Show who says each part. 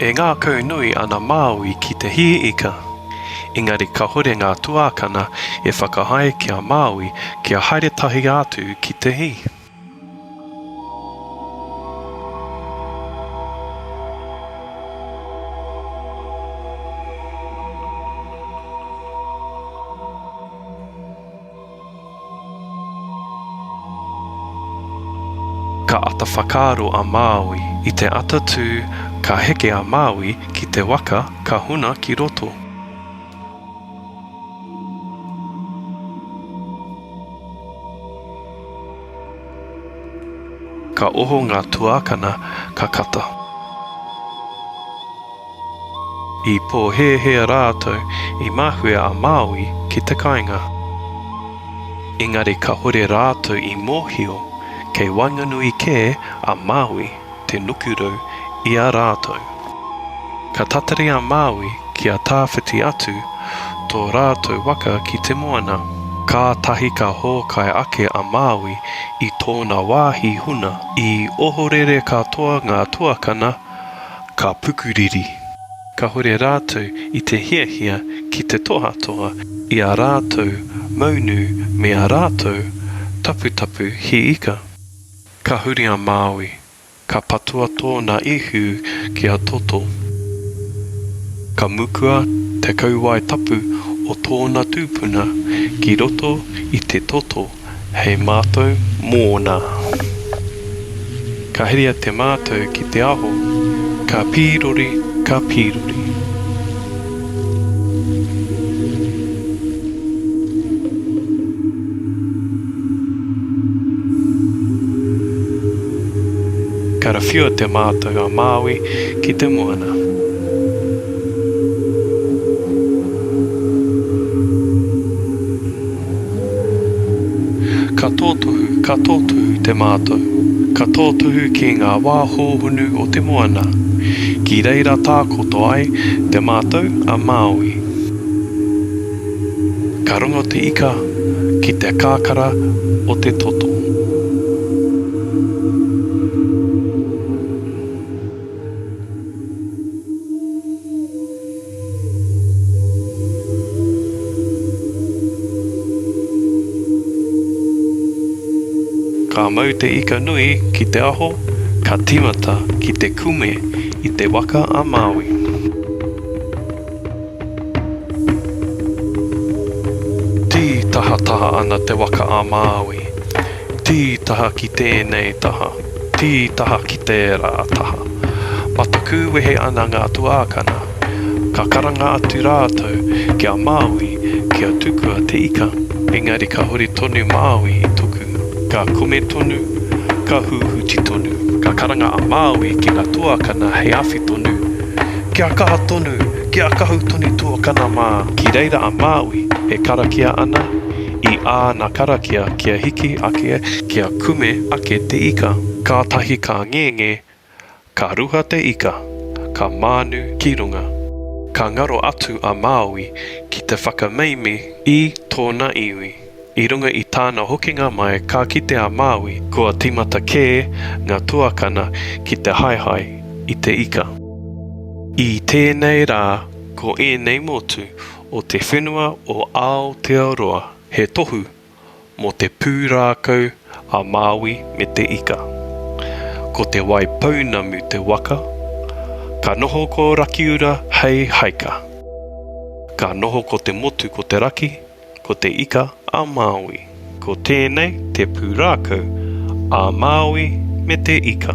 Speaker 1: E ngākau nui ana Māui ki te hī ika. Engari kahore ngā tuākana e whakahae ki a Māui kia haere tahi atu ki te hī. Ka ata whakaaro a Māui. I te atatū, ka heke a Māui ki te waka ka huna ki roto. Ka oho ngā tuākana ka kata. I pōhēhē rātou i mahue a Māui ki te kāinga. Engari kahore rātou i mōhio kei waenganui kē a Māui te nukurau i a rātou. Ka tatari a Māui kia tāwhiti atu tō rātou waka ki te moana. Kātahi ka hōkai ake a Māui i tōna wāhi huna. I ohorere katoa ngā tuakana, Ka pukuriri. Kahore rātou i te hiahia ki te tohatoha i a rātou maunu me a rātou taputapu hī ika. Ka huri a Māui, ka patua tōna ihu ki a Toto. Ka mukua te kauae tapu o tōna tūpuna ki roto i te toto hei mātau mōna. Ka heria te mātau ki te aho, ka pīrori, ka pīrori. Karawhiua te mātau a Māui ki te moana. Ka tōtohu, ka tōtohu te mātau. Ka tōtohu ki ngā wā hōhonu o te moana, ki reira tākoto ai te mātau a Māui. Ka rongo te ika ki te kakara o te toto. Ka mau te ika nui ki te aho, ka tīmata ki te kume i te waka a Māui. Tītahataha ana te waka a Māui, tītaha ki tēnei taha, tītaha ki tērā taha. Matakūwehe ana ngā tuākana. Ka karanga atu rātou ki a Māui kia tukua te ika, engari ka hori tonu Māui i tuku, ka kume tonu, ka hūhuti tonu. Ka karanga a Māui ki ngā tuakana hei awhi tonu, Kia kaha tonu, kia kahu tonu tuakana mā! Ki reira a Māui e karakia ana i āna karakia kia hiki ake, kia kume ake te ika. Kātahi ka ngenge Ka ruha te ika, ka mānu ki runga. Ka ngaro atu a Māui ki te whakameimi i tōna iwi. I runga i tāna hokinga mai ka kite a Māui kua tīmata kē ngā tuakana ki te haehae i te ika. I tēnei rā ko ēnei motu o te whenua o Aotearoa he tohu mō te pūrākau a Māui me te ika. Ko Te Waipounamu te waka, ka noho ko Rakiura hei haika. Ka noho ko te motu ko te raki, ko te ika a Māui. Ko tēnei te pūrākau a Māui me te ika.